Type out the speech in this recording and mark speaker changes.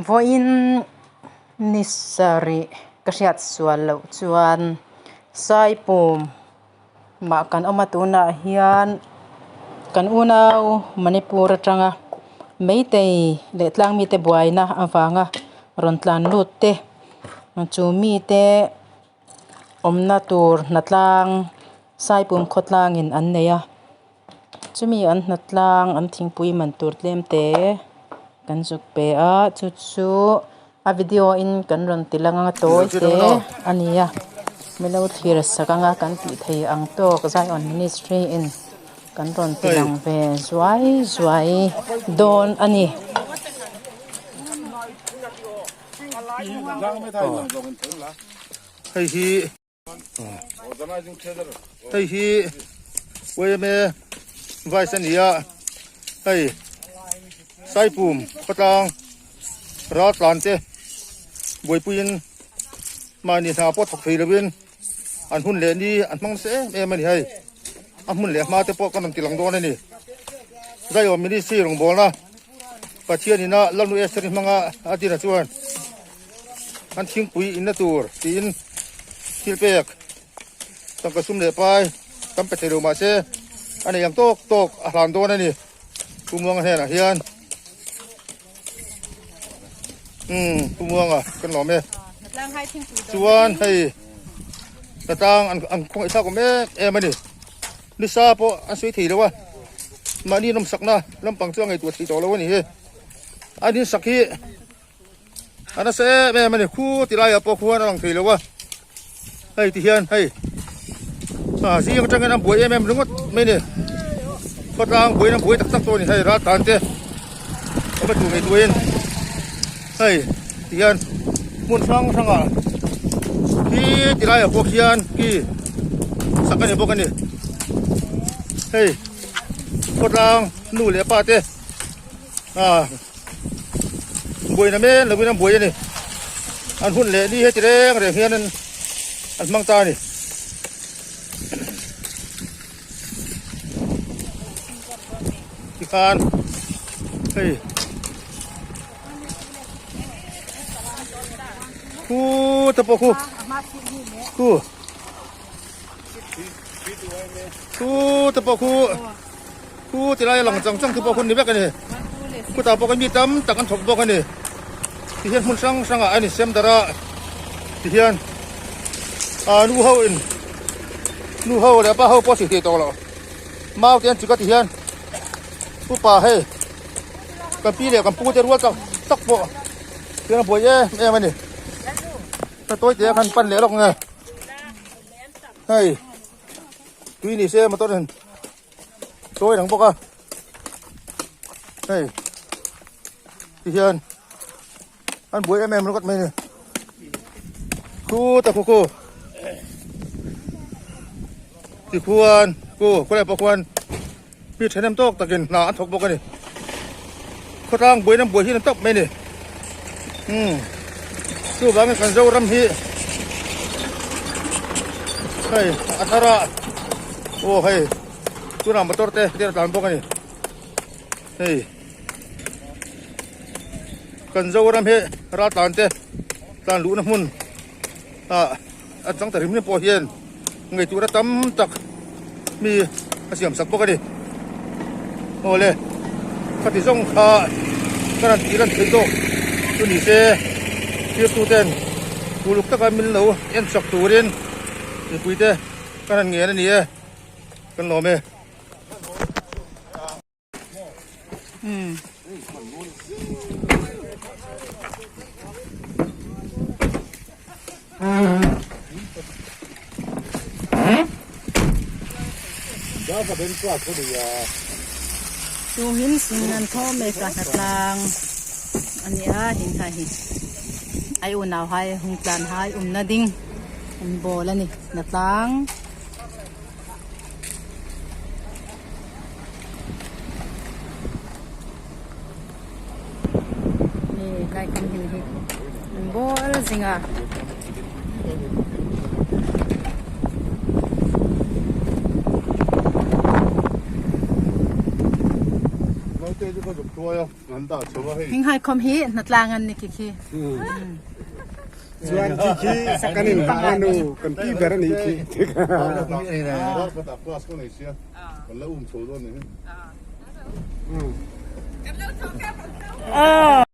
Speaker 1: Vawiin ni sarih ka hriat sual loh chuan Saipum mah kan awm a tunah hian kan unau Manipur atanga meitei leh tlang mite buaina avanga rawn tlan lut te chu mite awmna tur hnatlang Saipum khawtlangin an nei a. Chumi an hnatlang an thingpui man tur tlem te kan zuk pe a chu chu a video in kan rawn ti lang anga tawi te a ni a milo thlir sak anga kan tih thei ang tawk Zion ministry in kan rawn ti lang ve zuai zuai dawn a ni.
Speaker 2: Hei hi. Hei hi yma vice a ni a hei Saipum khawtlang ral tlan te buaipuiin mahni hna pawh thawk thei lovin an hun leh ni an hmang nasa em em a ni hei a hmun leh hma te pawh kan rawn ti lang dawn a ni Zaiawm ministry rawngbawlna Pathian ina Lalnu Esther-i hmanga a dina chuan. An thingpui inna tur tiin thil pek tangka sum leh pai tam pe thei lo mahse a nei ang tawk tawk a hlan dawn a ni Pu Muanga hnenah hian umm Pu Muanga kan lawm e chuan hei hnatlang an an khawngaih thlak awm em em a ni nisa pawh an sawi thei lo a mahni nawmsakna lampang chu a ngaihtuah thei tawh lo a ni hi a insak hi. A nasa em em a ni khu ti laiah pawh khuan a lang thei lo a hei ti hian hei ah zing atangin an buai em em ringawt mai a ni khawtlang buaiin an buai tak tak tawh a ni hei raltlan te awm a tur ngei tuahin hei ti hian hmun hrang hrangah khi ti laiah pawh khian ki sak a ni bawk a ni hei khawtlang nu leh pa te ah. Buaina men lovin an buai a ni. An hun leh ni heti reng reng hian an hmang ta a ni. Tikhan hei khu te pawh khu khu khu te pawh khu Khu ti lai lang chang chang te pawh hun ni vek a ni. Khutah pawh mi tam tak an thawk bawk a ni. Ti hian hmun hrang hrangah a ni sem darh a, ti hian ah nu ho in nu ho leh pa ho pawh a thih tawh loh. Mau te an chik a ti hian upa hei kan pi leh kan pu te rual tak tak pawh hian a buai em em a ni. Ka tawi te khan pan leh lawk nge hei tui ni se motor in. Chawi reng bawk a hei ti hian an buai em em ringawt mai a ni khu ta khu khu tikhuan khu khawlai pawh khuan mi thahnem tawk takin hna an thawk bawk a ni khawtlang buaina buai hi an tawp mai a ni umm chuvangin kan Zoram hi hei a thar a aw hei tunah motor te te a tlan bawk a ni hei kan Zoram hi raltlan te tlan luhna hmun ah a chang ta rim rim pawh hian ngaihtuahna tam tak mi a siam sak bawk a ni aw le khati zawng kha ka rawn tih lan theih tawk chu ni se thirtu ten uluk taka min lo en chak turin mipui te ka rawn ngen a ni e kan lawm e.
Speaker 1: Tuhin sing an thaw mai ka hnatlang a ni a heng kha hi ai unau hai hung tlan hai umna ding an bawl a ni hnatlang. Ni lai kam hin hi an bawl zing a. Thinghai khawm hi hnatlang an ni khi khi.
Speaker 3: Chuan khi khi kan in hah a nu kan pi ber a nih khi.